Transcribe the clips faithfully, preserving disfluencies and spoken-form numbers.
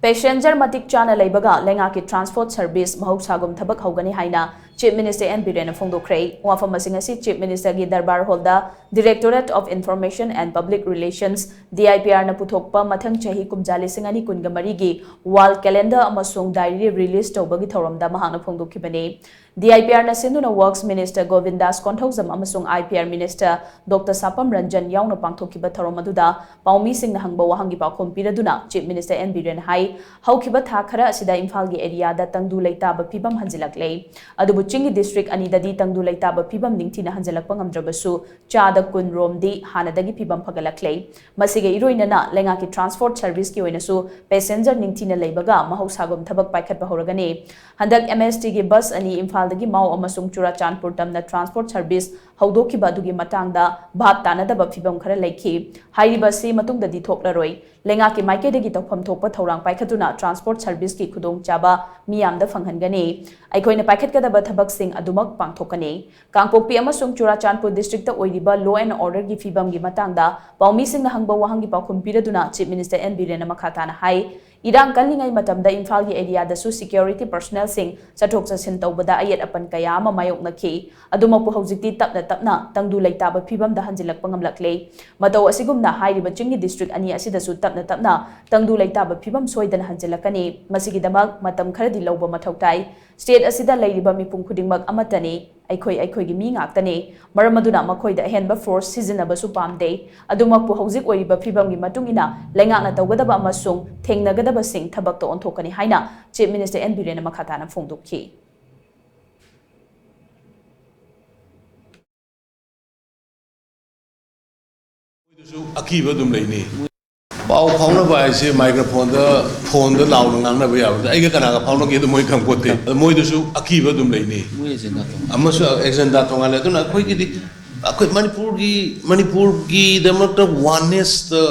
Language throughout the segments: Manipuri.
ꯄꯦꯁꯦꯟꯖꯔ ꯃꯇꯤꯛ ꯆꯥꯅ ꯂꯩꯕꯒ ꯂꯩꯉꯥꯛꯀꯤ ꯇ꯭ꯔꯥꯟꯁꯄꯣꯔꯠ ꯁꯔꯚꯤꯁ ꯃꯍꯧꯁꯥꯒꯨꯝ ꯊꯕꯛ ꯍꯧꯒꯅꯤ ꯍꯥꯏꯅ ꯆꯤꯐ ꯃꯤꯅꯤꯁꯇꯔ ꯑꯦꯟ ꯕꯤꯔꯦꯟꯅ ꯐꯣꯡꯗꯣꯛꯈ꯭ꯔꯦ꯫ ꯋꯥꯐꯝ ꯑꯁꯤꯡ ꯑꯁꯤ ꯆꯤꯐ ꯃꯤꯅꯤꯁꯇꯔꯒꯤ ꯗꯔꯕꯥꯔ ꯍꯣꯜꯗ Directorate of Information and Public Relations, D I P R ꯅ ꯄꯨꯊꯣꯛꯄ ꯃꯊꯪ ꯆꯍꯤ ꯀꯨꯝꯖꯥ ꯂꯤꯁꯤꯡ ꯑꯅꯤ ꯀꯨꯟꯒ ꯃꯔꯤꯒꯤ ꯋꯥꯜ ꯀꯦꯂꯦꯟꯗꯔ ꯑꯃꯁꯨꯡ ꯗꯥꯏꯔꯤ ꯔꯤꯂꯤꯖ ꯇꯧꯕꯒꯤ ꯊꯧꯔꯝꯗ ꯃꯍꯥꯛꯅ ꯐꯣꯡꯗꯣꯛꯈꯤꯕꯅꯤ꯫ D I P R ꯅ ꯁꯤꯟꯗꯨꯅ ꯋꯔꯛꯁ ꯃꯤꯅꯤꯁꯇꯔ ꯒꯣꯕꯤꯟꯗꯥꯁ ꯀꯣꯟꯊꯧꯖꯝ ꯑꯃꯁꯨꯡ I P R minister doctor Sapam Ranjan ꯌꯥꯎꯅ ꯄꯥꯡꯊꯣꯛꯈꯤꯕ ꯊꯧꯔꯝ ꯑꯗꯨꯗ ꯄꯥꯎꯃꯤꯁꯤꯡꯅ ꯍꯪꯕ ꯋꯥꯍꯪꯒꯤ ꯄꯥꯎꯈꯨꯝ ꯄꯤꯔꯗꯨꯅ ꯆꯤꯐ ꯃꯤꯅꯤꯁꯇꯔ ꯑꯦꯟ ꯕꯤꯔꯦꯟꯅ ꯍꯥꯏ, ꯍꯧꯈꯤꯕ ꯊꯥ ꯈꯔ ꯑꯁꯤꯗ ꯏꯝꯐꯥꯜꯒꯤ ꯑꯦꯔꯤꯌꯥꯗ ꯇꯪꯗꯨ ꯂꯩꯇꯥꯕ ꯐꯤꯕꯝ ꯍꯟꯖꯤꯜꯂꯛꯂꯦ꯫ ꯑꯗꯨꯕꯨ ꯆꯤꯡꯒꯤ ꯗꯤꯁꯇ꯭ꯔꯤꯛ ꯑꯅꯤꯗꯗꯤ ꯇꯪꯗꯨ ꯂꯩꯇꯥꯕ ꯐꯤꯕꯝ ꯅꯤꯡꯊꯤꯅ ꯍꯟꯖꯤꯜꯂꯛꯄ ꯉꯝꯗ꯭ꯔꯕꯁꯨ ꯆꯥꯗ ꯀꯨꯟ ꯔꯣꯝꯗꯤ ꯍꯥꯟꯅꯗꯒꯤ ꯐꯤꯕꯝ ꯐꯒꯠꯂꯛꯂꯦ꯫ ꯃꯁꯤꯒ ꯏꯔꯣꯏꯅꯅ ꯂꯩꯉꯥꯛꯀꯤ ꯇ꯭ꯔꯥꯟꯁꯄꯣꯔꯠ ꯁꯔꯚꯤꯁꯀꯤ ꯑꯣꯏꯅꯁꯨ ꯄꯦꯁꯦꯟꯖꯔ ꯅꯤꯡꯊꯤꯅ ꯂꯩꯕꯒ ꯃꯍꯧꯁꯥꯒꯨꯝ ꯊꯕꯛ ꯄꯥꯏꯈꯠꯄ ꯍꯧꯔꯒꯅꯤ꯫ ꯍꯟꯗꯛ M S T ꯒꯤ ꯕꯁ ꯑꯅꯤ ꯏꯝꯐꯥꯜꯗꯒꯤ ꯃꯥꯎ ꯑꯃꯁꯨꯡ ꯆꯨꯔꯥꯆꯥꯟꯄꯨꯔ ꯇꯝꯅ ꯇ꯭ꯔꯥꯟꯁꯄꯣꯔꯠ ꯁꯔꯚꯤꯁ ꯍꯧꯗꯣꯛꯈꯤꯕ ꯑꯗꯨꯒꯤ ꯃꯇꯥꯡꯗ ꯚꯥꯞ ꯇꯥꯅꯗꯕ ꯐꯤꯕꯝ ꯈꯔ ꯂꯩꯈꯤ꯫ ꯍꯥꯏꯔꯤꯕ ꯑꯁꯤ ꯃꯇꯨꯡꯗꯗꯤ ꯊꯣꯛꯂꯔꯣꯏ꯫ ꯂꯩꯉꯥꯛꯀꯤ ꯃꯥꯏꯀꯩꯗꯒꯤ ꯇꯧꯐꯝ ꯊꯣꯛꯄ ꯊꯧꯔꯥꯡ ꯄꯥꯏꯈꯠꯇꯨꯅ ꯇ꯭ꯔꯥꯟꯁꯄꯣꯔꯠ ꯁꯔꯚꯤꯁꯀꯤ ꯈꯨꯗꯣꯡꯆꯥꯕ ꯃꯤꯌꯥꯝꯗ ꯐꯪꯍꯟꯒꯅꯤ꯫ ꯑꯩꯈꯣꯏꯅ ꯄꯥꯏꯈꯠꯀꯗꯕ ꯊꯕꯛꯁꯤꯡ ꯑꯗꯨꯃꯛ ꯄꯥꯡꯊꯣꯛꯀꯅꯤ꯫ ꯀꯥꯡꯄꯣꯛꯄꯤ ꯑꯃꯁꯨꯡ ꯆꯨꯔꯥꯆꯥꯟꯄꯨꯔ ꯗꯤꯁꯇ꯭ꯔꯤꯛꯇ ꯑꯣꯏꯔꯤꯕ law and order ꯒꯤ ꯐꯤꯕꯝꯒꯤ ꯃꯇꯥꯡꯗ ꯄꯥꯎꯃꯤꯁꯤꯡꯅ ꯍꯪꯕ ꯋꯥꯍꯪꯒꯤ ꯄꯥꯎꯈꯨꯝ ꯄꯤꯔꯗꯨꯅ ꯆꯤꯐ ꯃꯤꯅꯤꯁꯇꯔ ꯑꯦꯟ ꯕꯤꯔꯦꯟꯅ ꯃꯈꯥ ꯇꯥꯅ ꯍꯥꯏ, ꯏꯔꯥꯡ ꯀꯜꯂꯤꯉꯩ ꯃꯇꯝꯗ ꯏꯝꯐꯥꯜꯒꯤ ꯑꯦꯔꯤꯌꯥꯗꯁꯨ ꯁꯤꯀ꯭ꯌꯨꯔꯤꯇꯤ ꯄꯔꯁꯣꯅꯦꯜꯁꯤꯡ ꯆꯠꯊꯣꯛ ꯆꯠꯁꯤꯟ ꯇꯧꯕꯗ ꯑꯌꯦꯠ ꯑꯄꯟ ꯀꯌꯥ ꯑꯃ ꯃꯥꯌꯣꯛꯅꯈꯤ꯫ ꯑꯗꯨꯃꯛꯄꯨ ꯍꯧꯖꯤꯛꯇꯤ ꯇꯞꯅ ꯇꯞꯅ ꯇꯪꯗꯨ ꯂꯩꯇꯥꯕ ꯐꯤꯕꯝꯗ ꯍꯟꯖꯤꯜꯂꯛꯄ ꯉꯝꯂꯛꯂꯦ꯫ ꯃꯇꯧ ꯑꯁꯤꯒꯨꯝꯅ ꯍꯥꯏꯔꯤꯕ ꯆꯤꯡꯒꯤ ꯗꯤꯁꯇ꯭ꯔꯤꯛ ꯑꯅꯤ ꯑꯁꯤꯗꯁꯨ ꯇꯞꯅ ꯇꯞꯅ ꯇꯪꯗꯨ ꯂꯩꯇꯥꯕ ꯐꯤꯕꯝ ꯁꯣꯏꯗꯅ ꯍꯟꯖꯤꯜꯂꯛꯀꯅꯤ꯫ ꯃꯁꯤꯒꯤꯗꯃꯛ ꯃꯇꯝ ꯈꯔꯗꯤ ꯂꯧꯕ ꯃꯊꯧ ꯇꯥꯏ꯫ ꯁ꯭ꯇꯦꯠ ꯑꯁꯤꯗ ꯂꯩꯔꯤꯕ ꯃꯤꯄꯨꯝ ꯈꯨꯗꯤꯡꯃꯛ ꯑꯃꯠꯇꯅꯤ꯫ ꯑꯩꯈꯣꯏ ꯑꯩꯈꯣꯏꯒꯤ ꯃꯤ ꯉꯥꯛꯇꯅꯤ꯫ ꯃꯔꯝ ꯑꯗꯨꯅ ꯃꯈꯣꯏꯗ ꯑꯍꯦꯟꯕ ꯐꯣꯔꯁ ꯁꯤꯖꯤꯟꯅꯕꯁꯨ ꯄꯥꯝꯗꯦ꯫ ꯑꯗꯨꯃꯛꯄꯨ ꯍꯧꯖꯤꯛ ꯑꯣꯏꯔꯤꯕ ꯐꯤꯕꯝꯒꯤ ꯃꯇꯨꯡ ꯏꯟꯅ ꯂꯩꯉꯥꯛꯅ ꯇꯧꯒꯗꯕ ꯑꯃꯁꯨꯡ ꯊꯦꯡꯅꯒꯗꯕꯁꯤꯡ ꯊꯕꯛꯇ ꯑꯣꯟꯊꯣꯛꯀꯅꯤ ꯍꯥꯏꯅ ꯆꯤꯐ ꯃꯤꯅꯤꯁꯇꯔ ꯑꯦꯟ ꯕꯤꯔꯦꯟꯅ ꯃꯈꯥ ꯇꯥꯅ ꯐꯣꯡꯗꯣꯛꯈꯤ꯫ ꯃꯣꯏꯗꯁꯨ ꯑꯀꯤꯕ ꯑꯗꯨꯝ ꯂꯩꯅꯤ꯫ ꯄꯥꯎ ꯐꯥꯎꯅꯕ ꯍꯥꯏꯁꯦ ꯃꯥꯏꯀ꯭ꯔꯣꯐꯣꯟꯗ, ꯐꯣꯟꯗ ꯂꯥꯎꯅ ꯉꯥꯡꯅꯕ ꯌꯥꯕꯗ ꯑꯩꯒ ꯀꯅꯥꯒ ꯐꯥꯎꯅꯒꯦ ꯑꯗꯨ ꯃꯣꯏ ꯈꯪꯄꯣꯠꯇꯦ꯫ ꯑꯗꯣ ꯃꯣꯏꯗꯁꯨ ꯑꯀꯤꯕ ꯑꯗꯨꯝ ꯂꯩꯅꯤ꯫ ꯃꯣꯏ ꯑꯦꯖꯦꯟꯗꯥ ꯇꯣꯉꯥꯟ꯫ ꯑꯃꯁꯨ ꯑꯦꯖꯦꯟꯗꯥ ꯇꯣꯉꯥꯜꯂꯦ꯫ ꯑꯗꯨꯅ ꯑꯩꯈꯣꯏꯒꯤꯗꯤ, ꯑꯩꯈꯣꯏ ꯃꯅꯤꯄꯨꯔꯒꯤ, ꯃꯅꯤꯄꯨꯔꯒꯤꯗꯃꯛꯇ ꯋꯥꯟꯅꯦꯁꯇ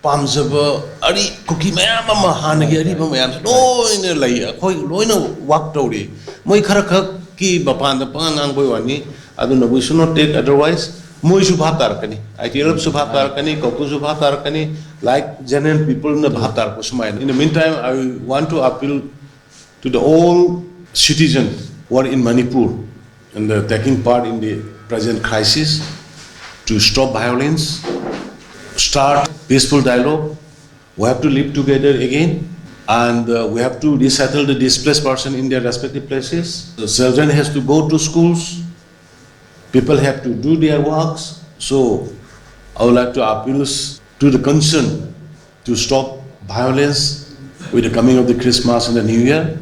ꯄꯥꯝꯖꯕ ꯑꯔꯤ-, ꯀꯨꯀꯤ ꯃꯌꯥꯝ ꯑꯃ, ꯍꯥꯟꯅꯒꯤ ꯑꯔꯤꯕ ꯃꯌꯥꯝꯁꯦ ꯂꯣꯏꯅ ꯂꯩ꯫ ꯑꯩꯈꯣꯏ ꯂꯣꯏꯅ ꯋꯥꯛ ꯇꯧꯔꯤ꯫ ꯃꯣꯏ ꯈꯔ ꯈꯛꯀꯤ ꯃꯄꯥꯟꯗ ꯄꯉꯥꯡ ꯉꯥꯡꯕꯩ ꯋꯥꯅꯤ꯫ ꯑꯗꯨꯅ we should not take otherwise꯫ ꯃꯣꯏꯁꯨ ꯚꯥꯞ ꯇꯥꯔꯛꯀꯅꯤ, ꯑꯥꯏ ꯇꯤ ꯑꯦꯜ ꯑꯦꯐꯁꯨ ꯚꯥꯞ ꯇꯥꯔꯛꯀꯅꯤ, ꯀꯧꯀꯨꯁꯨ ꯚꯥꯞ ꯇꯥꯔꯛꯀꯅꯤ, like general peopleꯅ ꯚꯥꯞ ꯇꯥꯔꯛꯄ ꯁꯨꯃꯥꯏꯅ. In the meantime, I want to appeal to the all citizens who are in Manipur and uh, taking part in the present crisis to stop violence, start peaceful dialogue. We have to live together again, and uh, we have to resettle the displaced person in their respective places. The children has to go to schools. People have to do their works. So I would like to appeal to the concern to stop violence with the coming of the Christmas and the New Year.